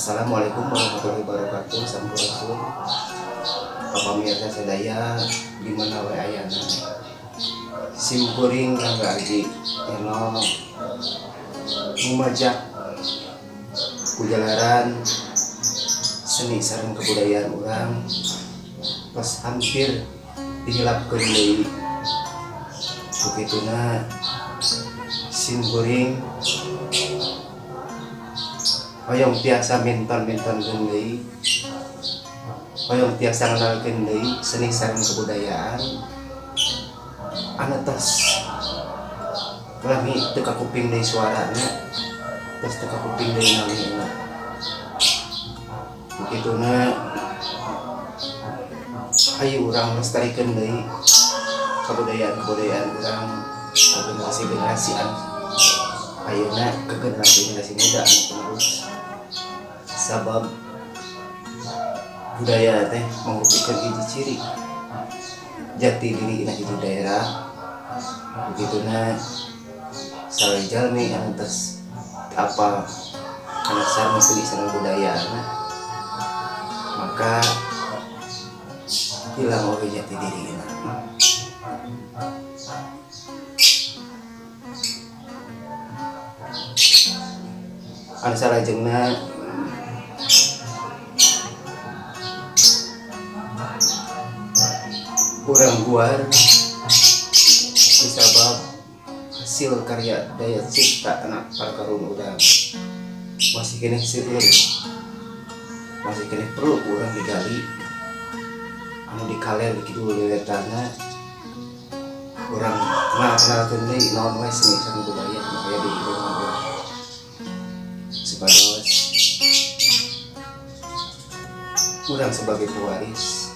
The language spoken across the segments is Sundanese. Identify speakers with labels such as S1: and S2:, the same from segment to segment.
S1: Assalamualaikum warahmatullahi wabarakatuh. Sampurasun pamirsa sadaya di mana wae ayana. Sim kuring Rangga Aji channel ngumajak kujalaran seni sareng kebudayaan urang pas hampir dihilapkeun deui. Begituna sim kuring hoyong tiasa minton-mintonkeun deui, hoyong tiasa ngenalkeun deui seni sareng kebudayaan anu tos lami teu kakuping deui suarana, tos teu kakuping deui namina. Begituna ayo urang lestarikeun deui kebudayaan-kebudayaan urang ke generasi-generasi anu ayeuna, ke generasi-generasi muda anu penerus, sabab budaya teh mangrupikeun hiji ciri jati diri na hiji daerah. Begituna salah jalmi anu tos apa kana sareng seni sareng budayana, maka hilang oge jati dirina. Anu salajengna urang guar kusabab hasil karya daya cipta anak parkarun urang masih keneh seueur, masih keneh perlu urang digali anu dikaler di kidul wetanna. Urang kenal-kenalkeun deui naon wae seni sareng budaya anu aya di lingkungan urang, supados urang sebagai pewaris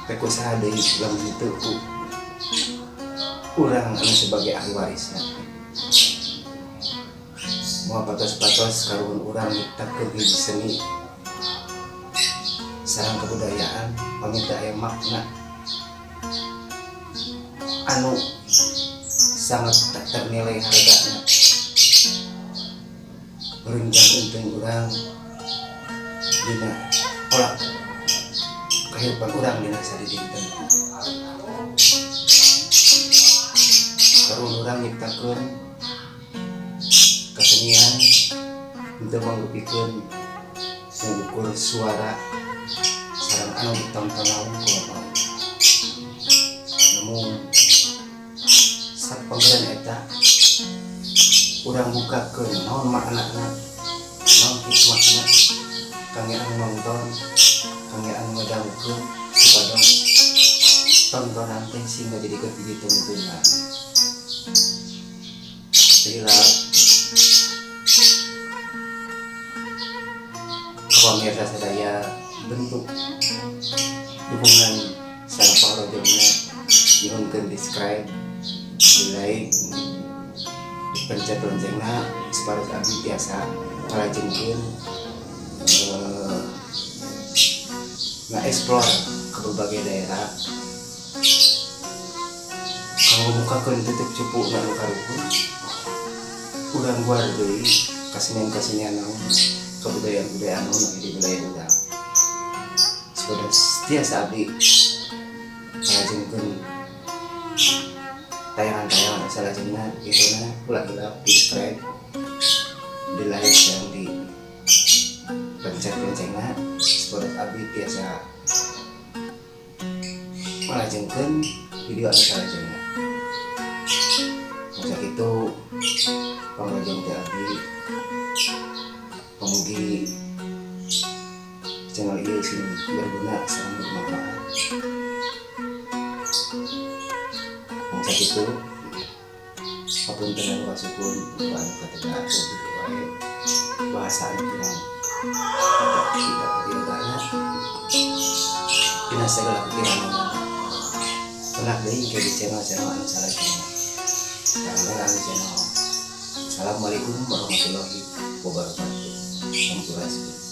S1: rek usaha deui lamun henteu ku urang anu sebagai ahli warisna. Moal patos-patos karuhun urang nyiptakeun hiji seni sareng kebudayaan pamita aya makna anu sangat tak ternilai hargana, merunjang untung urang dina pola kehidupan urang dina sadidinten. Karuhun urang nyiptakeun kesenian untuk mangrupikeun mengukur suara sareng anu ditonton wungkul, namun sapanggeran eta urang bukakeun naon maknana, naon hikmahna kangge anu nonton, kangge anu ngadangukeun, supados tontonan teh sing ngajadikeun hiji tuntunan. Teu pamirsa sadaya, bentuk dukungan sareng pangrojongna nyuhunkeun di subscribe, di like, dipencet loncengna supados abdi tiasa ngalajengkeun nge-explore ke berbagai daerah kanggo mukakeun tutup cupu anu karuhun urang guar deui kasenian-kasenian naon, kebudayaan-budayaan naon anu di wilayah urang, supados tiasa abdi ngalajengkeun tayangan-tayangan anu salajengna. Kituna ulah hilap di subscribe, di like, dan di pencet loncengna supados abdi tiasa ngalajengkeun video anu salajengna. Sakitu pangrojong ti abdi, pamugi channel ieu sing berguna sareng bermanfaat. Sakitu, hapunten anu kasukun anu katega wae bahasa anu kirang tidak periyogana dina segala kekirangan. Pendak deui ke di channel-channel anu salajengna. Rangga channel. Assalamualaikum warahmatullahi wabarakatuh. Sampurasun.